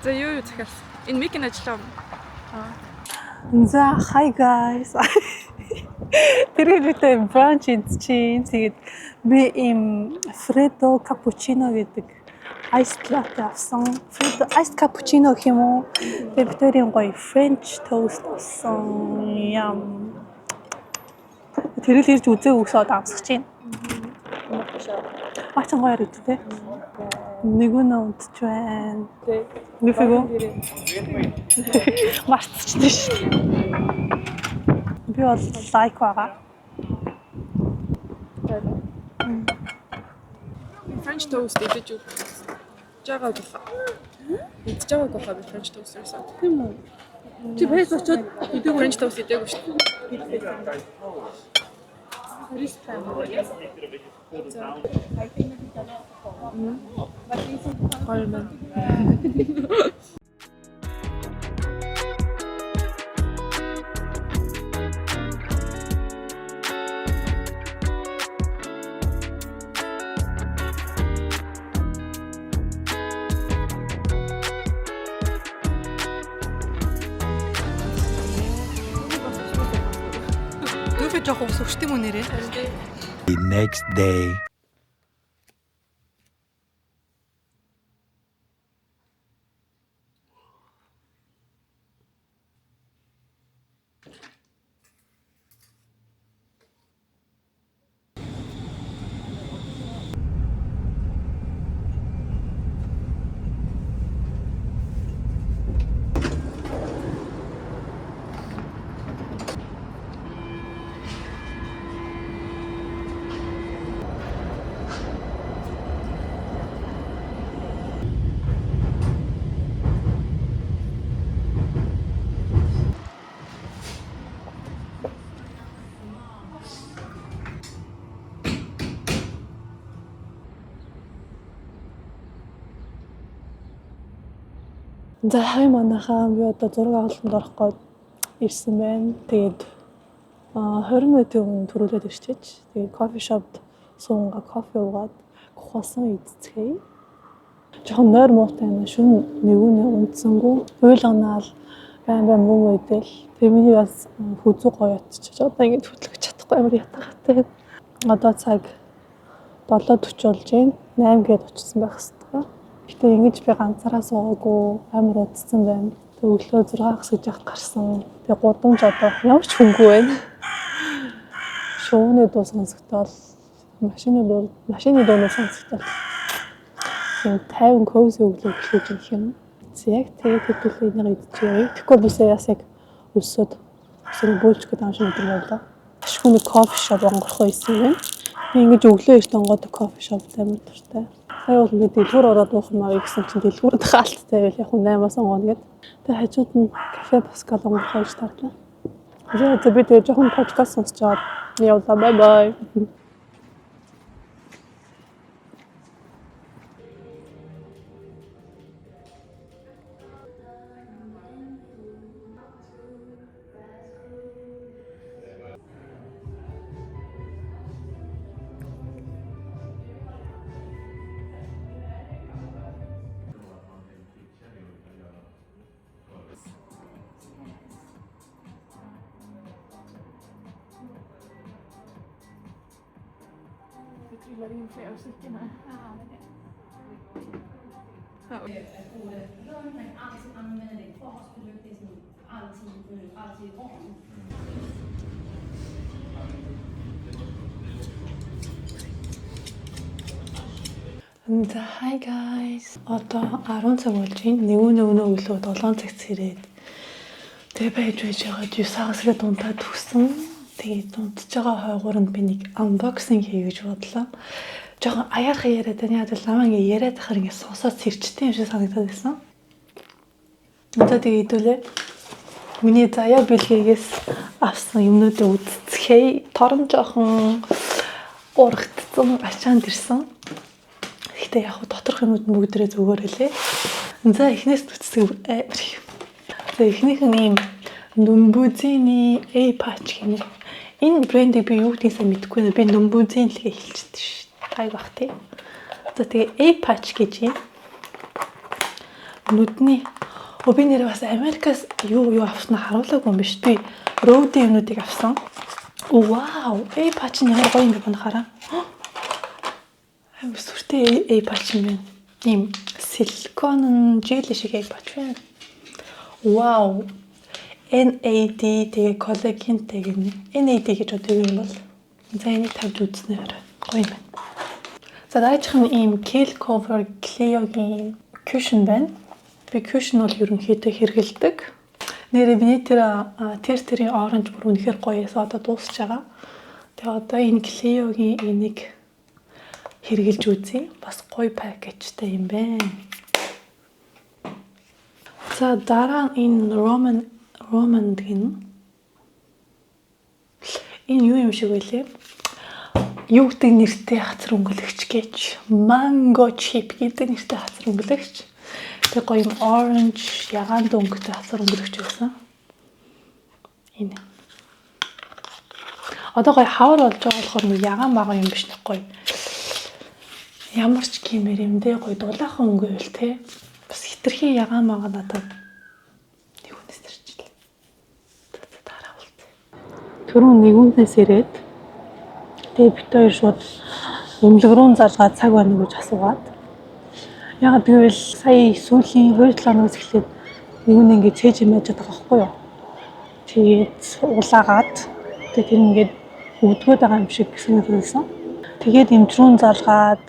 За, юу юу захиалсан? Энэ микийн ажиллаа. За, hi guys. Тэр хэлбэлтэй brunch идчихээн. Тэгээд би ийм Freddo cappuccino гэдэг iced latte авсан. Freddo iced cappuccino гэх юм уу? Тэгээд бид хоёрын гоё French toast авсан. Yum. Тэр л ирж үзээ өгсөд амсгаж байна. Мачин гоё харагдав те. Нэг нь унтж байна. Тэ. Нүфэгөө мартчихсан шүү дээ. Би бол like байгаа. French toast идэж үг. Жагаа баха. Идэж байгааг баха би French toast ерөөсөө. Тийм үү? Чи Парис очиод Идээг French toast идээгүй шүү дээ. Парис тайм. Гоё юм байна. Нүфэ жоох ус өчт юм уу нэрээ? The next day. За, хай манайхаа, би одоо зураг авалтанд орох гээд ирсэн байна. Тэгээд 20 минутын өмнө түрүүлээд ирчихэж. Тэгээд coffee shop д суунга кофе уугаад круассан идцгээе. Жохон нойр муутай юм, шүн нэгүнээ унтсангүй. Уйлганаал байн байн муу муу идэл. Тэгээ миний бас хүзүү гоё ятчих. Одоо ингэж хөтлөж чадахгүй амар ятгатай байна. Одоо цаг 7:40 болж байна. 8 гээд очсон байх хэвээр. Гэтэ ингэж би ганцаараа суугаагүй, амар удцсан байна. Тэг өглөө 6 гэж яхад гарсан. Тэг гудамж одоо ямар ч хүнгүй байна. Шувууны дуу сонсогдоол, машины дуунууд сонсогдоол. Тийм 50 cozy өглөө эхлэж ирэх юм. За, яг тэгээд хэдүүлээ энийг идчихье. Тэгэхгүй бисээ яс яг өсөд өсөр бөөлж гээд юм шиг өдөр явлаа. Ашгүй нэг coffee shop онгорхоо исэн юм байна. Би ингэж өглөө эрт онгоодог coffee shop амар дуртай. Сая бол би дэлгүүр ороод уух юм аа гэсэн чинь дэлгүүр хаалттай байл, яг 8-аас онгооно гэд. Тэгээ хажууд нь кафе Паскал онгорхоо иж тарлаа. За, би тэгээ жоохон подкаст сонсч аваад явлаа. Bye bye. Det trillar in flera stycken här. Året runt, man kan alltid använda det basprodukt, det är som alltid, alltid on. За, hi guys. Одоо 10 цаг болж байна. Нэгүн өнөө өглөө 7 цаг сэрээд тэгээ байж байж байгаа 9-аас ирээд унтаад төгсөн. Тэгээд унтж байгаа хойгуур нь би нэг unboxing хийе гэж бодлоо. Жохон аяархан яриад байна. Яг л намаа ингээ яриад ахаар ингээ сонсоод сэрчтэй юм шиг санагдаад байсан. Одоо тэгээ хэдүүлээ. Миний заяа бэлгээгээс авсан юмнуудыг үзцгээе. Торон жоохон урагдсан, ачаанд ирсэн. Гэхдээ яг хуу доторх юмуд нь бүгдээрээ зүгээр лээ. За, эхнээс нүцдэг амар их. За, эхнийх нь ийм Нүмбүзиний A patch гинэ. Энэ брендийг би юу гэдгийг сайн мэдэхгүй байна. Би Нүмбүзин л гэж хэлчихдэг шүү. Гайг бах тий. За, тэгээ A patch гэж юм. Нүдний. Оо, би нэр бас Америкаас юу юу авснаа харуулаагүй юм биш. Би Rhode юмнуудыг авсан. Вау, эй пач нь ямар гоё юм бэ, байна хараа. Амар сүртэй эй пач юм байна. Ийм силикон jelly шиг эй пач байна. Вау. NAD, тэгээ коллагентэй гэнэ. NAD гэж одоо юу юм бол? За, энийг тавьж үзснээр гоё юм байна. За, дараачих нь ийм Kale Cover Clio-гийн cushion байна. Би cushion бол ерөнхийдөө хэрэглэдэг. Нэрээ миний тэр тэр тэрийн orange бүр үнэхээр гоё эсэ, одоо дуусч байгаа. Тэгээ одоо энэ Clio-гийн энийг хэрэглэж үзье. Бас гоё package тэй юм байна. За, дараа нь энэ Roman Roman гин. Энэ юу юм шиг байлээ? Юу гэдэг нэртэй хацар өнгөлөгч гэж. Mango chip гэдэг нэртэй хацар өнгөлөгч. Тэг гоё юм orange ягаан өнгөтэй хацар өнгөлөгч байсан. Энэ. Одоо гоё хавар болж байгаа болохоор нэг ягаан бага юм биш, нэг гоё. Ямар ч гимээр юм дээ, гоё дулаахан өнгө байвал те. Бас хитрхи ягаан мага надад нэг хүнээс төрчихлээ. Дараа болтой. Түрүүн нэгүнээс ирээд, тэгээ бит хоёр шууд эмнэлэг рүү залгаад цаг байна уу гэж асуугаад. Ягаад гэвэл сая сүүлийн 2-7 хоногоос эхлээд нэгүн ингээд цээж юмаж байгаа байхгүй юу. Тэгээд улаагаад, тэгээд тэр ингээд өвдгөөд байгаа юм шиг санагдсан. Тэгээд эмч рүү залгаад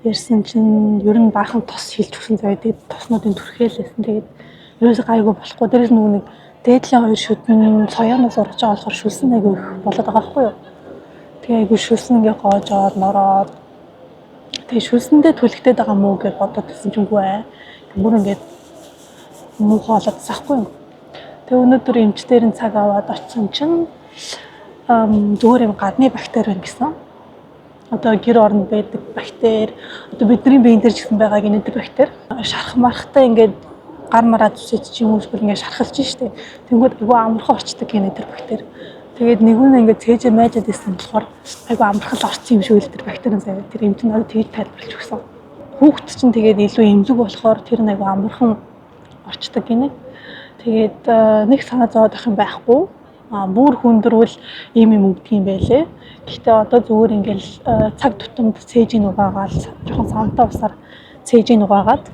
ярьсан чинь ер нь баахан тос шилж өгсөн заяа. Тэгээд тоснуудын түрхээлээсэн. Тэгээд ерөөсөө гайгүй болохгүй. Дээрээс нөгөө нэг дээдлийн хоёр шүдэн соёоноос ургаж байгаа болохоор шүлсэн айгүй их болоод байгаа байхгүй юу. Тэгээ айгүй шүлсэн ингээ гоожоод нороод, тэгээ шүлсэндээ түлхтээд байгаа мó гэж бодоод байсан чинь үгүй ээ. Бүр ингээд муухай болоод байхгүй юу. Тэгээ өнөөдөр эмчдэр нь цаг аваад очисон чинь зүгээр юм гадны бактери байна гэсэн. Одоо гэр оронд байдаг бактери, одоо бидний биен дээр ч гэсэн байгаа гинэ тэр бактери. Шарх мархтай ингээд гар мараа зүсэж ч юм уу, эсвэл ингээд шархалж штэ. Тэнгүүд айгүй амархан орчдөг гинэ тэр бактери. Тэгээд нэгүн ингээд цээжээ майжаад исэн болохоор айгүй амархан л орсон юм шиг л тэр бактери заяа. Тэр эмч нь надад тэгж тайлбарлаж өгсөн. Хүүхэд чинь тэгээд илүү эмзэг болохоор тэр нь айгүй амархан орчдөг гинэ. Тэгээд нэг санаа зовоод байх юм байхгүй. А бүр хүндэрвэл ийм юм өгдөг юм байлээ. Гэхдээ одоо зүгээр ингээл цаг тутамд цээжийг угаагаал, жоохон савнтай усаар цээжийг угаагаад,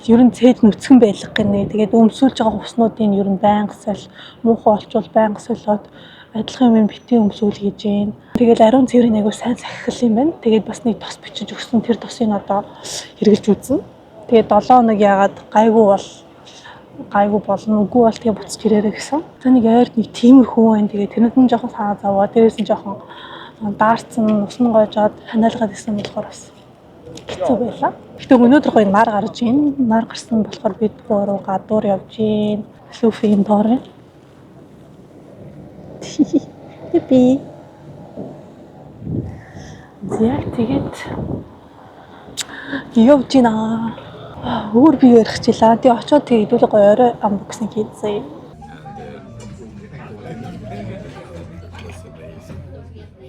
ер нь цээж нүцгэн байлга гинэ. Тэгээд өмсүүлж байгаа хувцснуудыг ер нь байнга соль, муухай олчвол байнга солиод, адилхан юм битгий өмсүүл гэж гин. Тэгэл ариун цэврийн айгуу сайн сахих юм байна. Тэгээд бас нэг тос бичиж өгсөн. Тэр тосыг одоо хэрэглэж үзнэ. Тэгээд 7 хоног яагаад гайгүй бол гайгүй болно. Үгүй бол тэгээ буцаж ирээрэй гэсэн. За, нэг ойрд нэг тиймэрхүү байна. Тэгээ тэрнүүд нь жоохон санаа зовоо. Дээрээс нь жоохон даарцсан, усан гоожоод ханиалгаад исэн болохоор бас хэцүү байлаа. Гэтэ өнөөдөр гоё нар гарч ийн. Нар гарсан болохоор бид гурав гадуур явж ийн. Софийн доор байна. Би. За, тэгээд явж гинэ. Өөр би ярих чилаа. Тэгээ очиод тэгээ хэдүүлээ гоё орой unboxing хийцээ. That's amazing.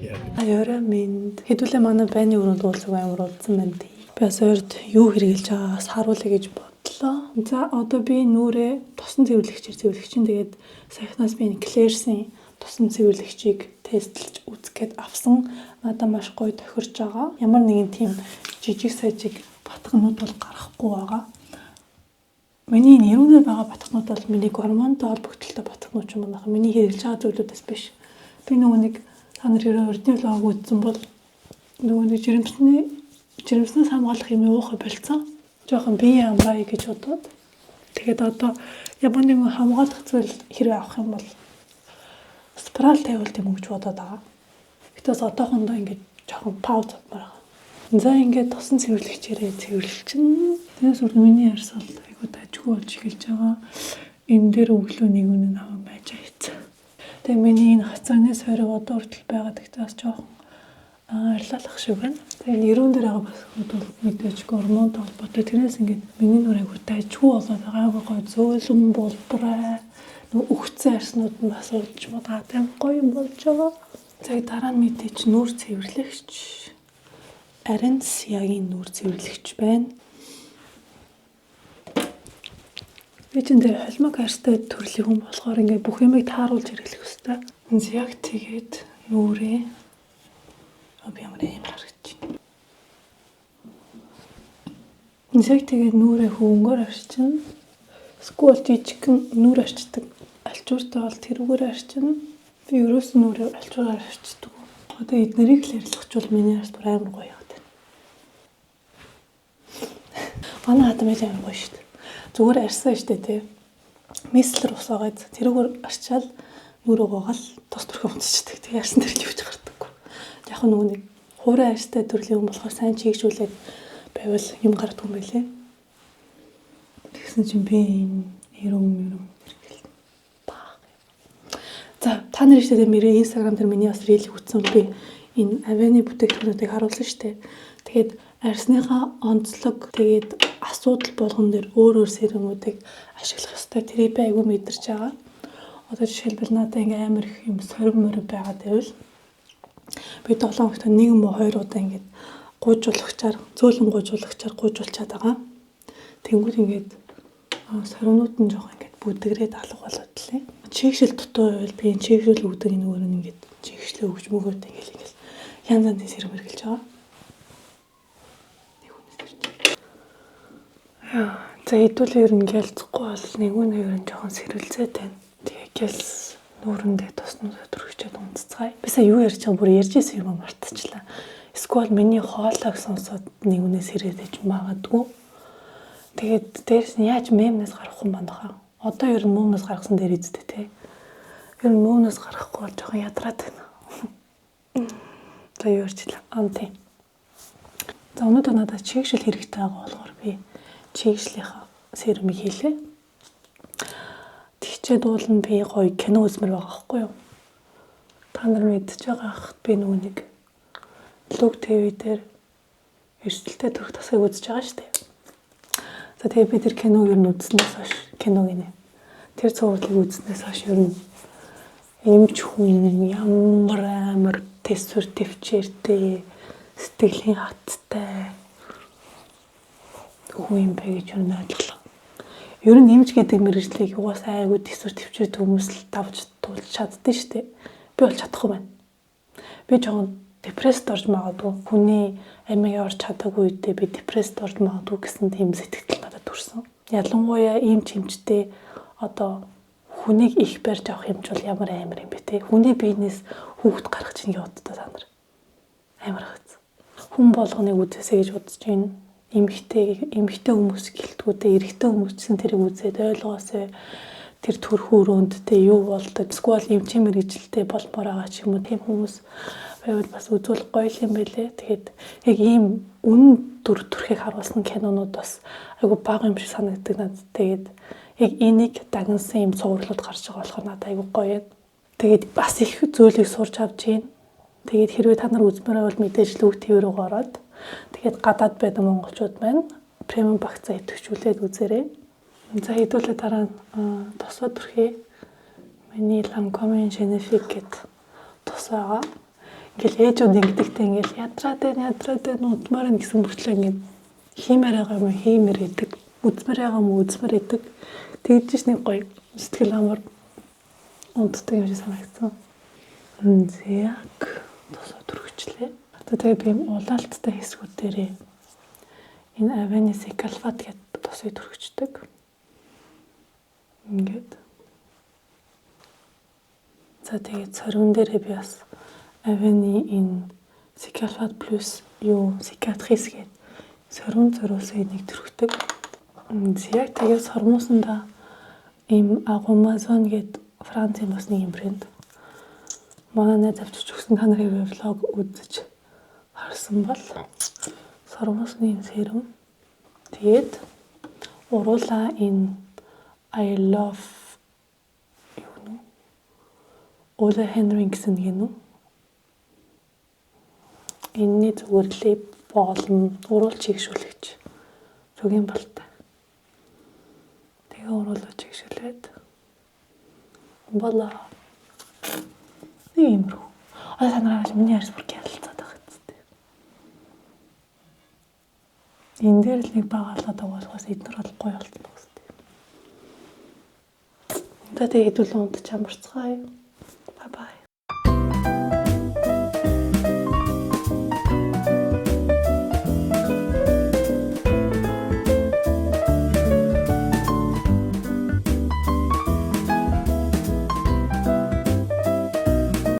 Yeah. Орой минь, хэдүүлээ манай байны өрөөнд уулзах амар удсан байна тий. Би бас ойрд юу хэрэглэж байгаагаас харуулъя гэж бодлоо. За, одоо би нүүрээ тосон цэвэрлэгчээр цэвэрлэх чинь, тэгээд саяхнаас би энэ Klairs-ийн тосон цэвэрлэгчийг тестэлж үзэх гээд авсан. Надад маш гоё тохирч байгаа. Ямар нэгэн тийм жижиг сажиг батганууд бол гарахгүй байгаа. Миний энэ эрүүнээр байгаа батганууд бол миний гормонтой холбогдлолтой батганууд юм байна. Миний хэрэглэж байгаа зүйлүүдээс биш. Би нөгөө нэг та нар хэрэг урдны vlog үзсэн бол нөгөө нэг жирэмснээс хамгаалах юм уухай болцсон. Жоохон бие амраа гэж бодоод, тэгээд одоо ямар нэгэн хамгаалах зүйл хэрэг авах юм бол спираль тавиулт юм уу гэж бодоод байгаа. Гэтэ бас одоохондоо ингээд жоохон pause авмаар байгаа. За, ингээд тосон цэвэрлэгчээрээ цэвэрлэчин. Тэрээс өөр миний арьс бол айгуу дажгүй болж эхэлж байгаа. Энэ дээр өглөө нэг үнэ намайг байж хайцсан. Тэгээ миний энэ хацааны сориг одоо хүртэл байгаа. Гэхдээ бас жоохон арилалах шиг байна. Тэгээ эрүүн дээр байгаа бас бол мэдээж гормонтой холбоотой. Тэрнээс ингээд миний нүр айгуу дажгүй болоод байгаа. Айгуу гоё зөөлөн булбарай. Нөгөө өгцөн арьснууд нь бас уулж мудаад аим гоё юм болж байгаа. За, дараа нь мэдээж нүүр цэвэрлэгч, Arencia-гийн нүүр цэвэрлэгч байна. Би чинь тэр холимог арьстай төрлийн хүн болохоор ингээд бүх юмыг тааруулж хэрэглэх ёстой. Яг тэгээд нүрээ би ямар амар харагдаж байна. Яг тэгээд нүрээ хөвөнгөөр арчин. Эсвэл жижигхэн нүр арчдаг альчууртай бол тэрүүгээр арчина. Би ерөөс нүрээ альчуураар арчдаг. Одоо эднэрийг л ярилцчихвал миний арьс бүр амар гоё яваад байна. Манай хатам яаж амар гоё шүү дээ. Зүгээр арьсаа шүү дээ тий. Мислэр усаагаад тэрүүгээр арчаал нүрээ гоогоол тус төрхөө унтчихдаг. Тэгээ арьсан дээр л юуч гардаггүй. Яг нөгөө нэг хуурай арьстай төрлийн хүн болохоор сайн чийгшүүлээд байвал юм гардаггүй юм байлээ. Тэгсэн чинь би энэ эрүүм хэрэгэл баах. За та нар ихтэй мэрээ Instagram дээр миний бас reel үзсэн би энэ Avene бүтээгдэхүүнүүдийг харуулсан шүү дээ. Тэгээд арьсныхаа онцлог тэгээд асуудал болгон дээр өөр өөр серумуудыг ашиглах ёстой. Тэрийг би айгүй мэдэрч байгаа. Одоо жишээлбэл надад ингээ амар их юм сорим морим байгаа гэвэл би 7 хоногт нэг юм уу хоёр удаа ингээд гуйжуулагчаар зөөлөн гуйжуулагчаар гуйжуулчаад байгаа. Тэнгүүд ингээд соримнууд нь жоохон ингээд бүдгэрээд алга болоод лээ. Чийгшил дутуу байвал би энэ чийгшил өгдөг энэ өөр нь ингээд чийгшлээ өгч мөгөөд ингээд ингээд янз янзын серум хэрглэж байгаа. Нэг хүнээс ирж. За хэдүүлээ ер нь гялцахгүй бол нэг үн ер нь жоохон сэрэлзээд байна. Тэгээ гялс нүүрэндээ туснуудаа түрхчээд унтцгаая. Би сая юу ярьж байгаа бүр ярьж исэн юм мартчихлаа. Эсвэл миний хоолойг сонсоод нэг үнээс ирээд иж магадгүй. Тэгээд дээрэс нь яаж мемнээс гарах юм байна хаа. Одоо ер нь мемнээс гаргасан дээр үсттэй те. Ер нь мемнээс гарахгүй бол жоохон ядраад байна. За юу ярьчлаа. Аа тийм. За өнөөдөр надад чийгшил хэрэгтэй байгаа болохоор би чийгшлийнхаа серумыг хийлээ. Тэгчээд уулна би гоё кино үзмээр байгаа байхгүй юу? Та нар мэдчихэж байгаа хат би нөгөө нэг Луг ТV дээр эрсдэлтэй төрөх тасгийг үзэж байгаа шүү дээ. За тэгээ би тэр киног ер нь үзснээс хойш кино гинэ. Тэр цувралыг үзснээс хойш ер нь эмч хүн ямар амар тэсвэр төвчээртэй сэтгэлийн хаттай хүн юм бэ гэж ер нь ойлголоо. Ер нь эмч гэдэг мэргэжлийг угаасаа айгүй тэсвэр төвчээртэй хүмүүс л давж туулж чаддсан шүү дээ. Би бол чадахгүй байна. Би жоохон депресд орж магадгүй. Хүний амийг орж чадаагүй үедээ би депресд орж магадгүй гэсэн тийм сэтгэл надад төрсөн. Ялангуяа ийм чимчтэй одоо хүнийг их барьж авах юмч бол ямар амар юм бэ те. Хүний биенээс хүүхэд гаргах чинь гэж боддоо та нар. Амар хэцүү. Хүн болгоныг үзээсэй гэж бодож байна. Эмэгтэй хүмүүс гэлтгүүдээ эрэгтэй хүмүүс ч гэсэн тэрийг үзээд ойлгоосэй. Тэр төрх өрөөнд те юу болдог. Эсвэл эмчийн мэргэжилтэй болмоор байгаа ч юм уу тийм хүмүүс байвал бас үзүүл гоё юм байлээ. Тэгээд яг ийм үнэн дүр төрхийг харуулсан кинонууд бас айгу бага юм шиг санагддаг надад. Тэгээд яг энийг дагнсан юм цувралууд гарч байгаа болохоор надад айгу гоё юм. Тэгээд бас их зүйлийг сурч авч байна. Тэгээд хэрвээ та нар үзмээр байвал мэдээж Лүг ТV рүү ороод тэгээд гадаад байдаг монголчууд маань премиум багцаа идэвхжүүлээд үзээрэй. За хэдүүлээ дараа нь тосоо түрхээ. Миний Lancome Genifique гэд тос байгаа. Ингээл ээжүүд ингэдэгтэй ингээл ядраад байна, ядраад байна, удмаар байна гэсэн мөртлөө ингээд хиймээр байгаа юм хиймээр идэг, үзмээр байгаа юм үзмээр идэг. Тэгж ш нэг гоё сэтгэл амар унтдаг юм шиг санагдсан. Яг тосоо түрхчлээ. Одоо тэгээ би улаалттай хэсгүүд дээрээ энэ Avene Cicalfate гэдэг тосыг түрхчдэг. Ингээд. За тэгээд сорвон дээрээ би бас Avene энэ Cicalfate Plus юу Cicatrice гэдэг сорвон зориулсан энийг түрхдэг. Яг тэгээд сормуусандаа ийм Amazon гэдэг Францын бас нэг юм брэнд. Манай найз авчиж өгсөн та нар хэрвээ vlog үзэж харсан бол сормуусны юм серум. Тэгээд уруулаа энэ I love юу нэ? Ole Henry гэсэн нэг юм. Энэний зүгээр lip balm уруул чийгшүүлэгч зүгийн балтай. Тэгээ уруулаа чийгшүүлээд болоо. Нэг юмруу. Одоо та нараа миний арьс бүр гялцаад байгаа хэвчээ. Энэ дээр л нэг багаалаад байгаа болохоос эднэр бол гоё болсон байгаа хэвчээ. За, тэгээд хэдүүлэн унтаж амарцгаая. Bye bye.